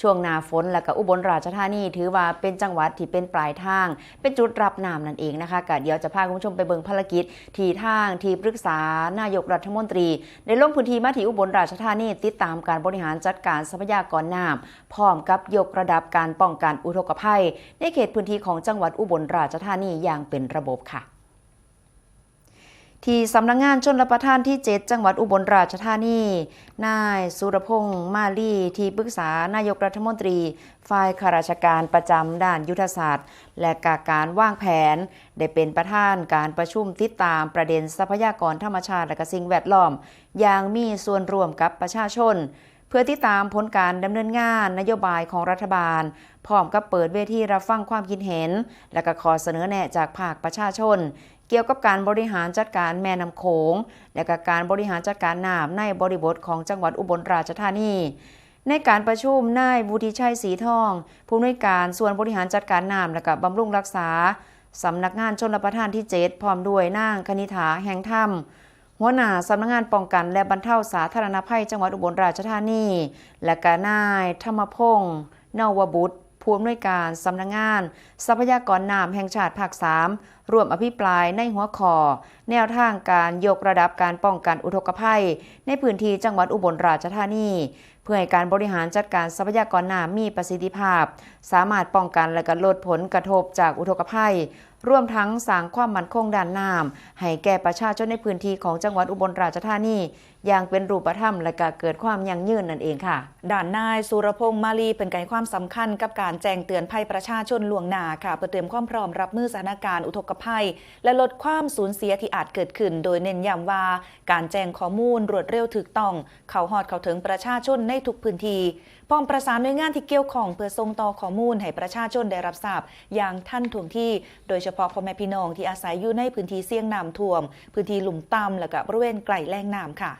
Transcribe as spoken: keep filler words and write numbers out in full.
ช่วงหน้าฝน และก็อุบลราชธานีถือว่าเป็นจังหวัดที่เป็นปลายทาง เป็นจุดรับน้ำนั่นเองนะคะ ก็เดี๋ยวจะพาคุณผู้ชมไปเบิ่งภารกิจที่ทางที่ปรึกษานายกรัฐมนตรี ได้ลงพื้นที่มาที่อุบลราชธานี ติดตามการบริหารจัดการทรัพยากรน้ำ พร้อมกับยกระดับการป้องกันอุทกภัย ในเขตพื้นที่ของจังหวัดอุบลราชธานีอย่างเป็นระบบค่ะ ที่สำนักงานชลประทานที่เจ็ด จังหวัดอุบลราชธานี นายสุรพงษ์มาลี ที่ปรึกษานายกรัฐมนตรี ฝ่ายข้าราชการประจำด้านยุทธศาสตร์ และกการวางแผน ได้เป็นประธานการประชุมติดตามประเด็นทรัพยากรธรรมชาติและก็สิ่งแวดล้อม อย่างมีส่วนร่วมกับประชาชน เพื่อติดตามผลการดำเนินงานนโยบายของรัฐบาล พร้อมกับเปิดเวทีรับฟังความคิดเห็น และก็ข้อเสนอแนะจากภาคประชาชน เกี่ยวกับการบริหารจัดการแม่น้ำโขง และก็การบริหารจัดการน้ำในบริบทของจังหวัดอุบลราชธานี ในการประชุม นายวุฒิชัย ศรีทอง ผู้อำนวยการส่วนบริหารจัดการน้ำและก็บำรุงรักษา สำนักงานชลประทานที่เจ็ด พร้อมด้วยนางคณิษฐา แห่งธรรม หัวหน้าสำนักงานป้องกันและบรรเทาสาธารณภัยจังหวัดอุบลราชธานี และก็นายธรรมพงษ์ นวบุตร ผู้อำนวยการสำนักงานทรัพยากรน้ำแห่งชาติภาคสาม ร่วมอภิปรายในหัวข้อ แนวทางการยกระดับการป้องกันอุทกภัย ในพื้นที่จังหวัดอุบลราชธานี เพื่อให้การบริหารจัดการทรัพยากรน้ำมีประสิทธิภาพ สามารถป้องกันและก็ลดผลกระทบจากอุทกภัย รวมทั้งสร้างความมั่นคงด้านน้ำให้แก่ประชาชนในพื้นที่ของจังหวัดอุบลราชธานี อย่างเป็นรูปธรรม และก็เกิดความยั่งยืนนั่นเองค่ะ ด้านนายสุรพงษ์มาลี เพิ่นก็ให้ความสำคัญกับการแจ้งเตือนภัยประชาชนล่วงหน้าค่ะ เพื่อเตรียมความพร้อมรับมือสถานการณ์อุทกภัย และลดความสูญเสียที่อาจเกิดขึ้น โดยเน้นย้ำว่าการแจ้งข้อมูลรวดเร็วถูกต้อง เข้าฮอดเข้าถึงประชาชนในทุกพื้นที่ พร้อมประสานหน่วยงานที่เกี่ยวข้องเพื่อส่งต่อข้อมูลให้ประชาชนได้รับทราบอย่างทันท่วงที โดยเฉพาะพ่อแม่พี่น้องที่อาศัยอยู่ในพื้นที่เสี่ยงน้ำท่วม พื้นที่ลุ่มต่ำ และก็บริเวณใกล้แหล่งน้ำค่ะ